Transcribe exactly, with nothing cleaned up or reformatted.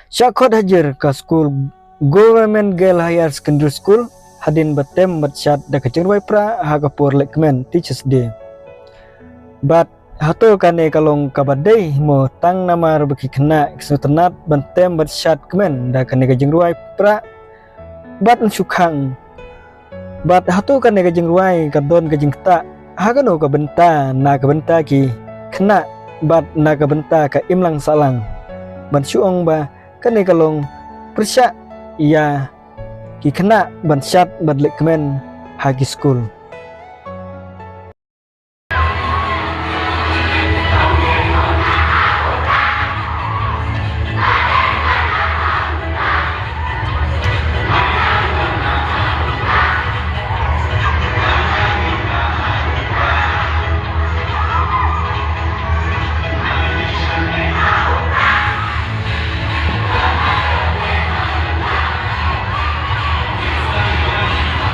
Shah khot hajir ka skul Government Girl Higher Secondary School hadien ba tem bad shad da ka jingrwai prah ha ka por lehkmen Teachers' Day. Bad hato kane ka long kaba dei mo? Tang namar ba ki khynnah ki sngewtynnat ban tem bad shad kmen da kane ka jingrwai prah bad yn shu khang. Bad hato kane ka jingrwai ka don ka jingktah ha kano ka bynta na ka bynta ki khynnah bad na ka bynta ka imlang sahlang? Ban shu ong ba kane ka long pyrshah ïa ki khynnah ban shad bad lehkmen ha ki skul.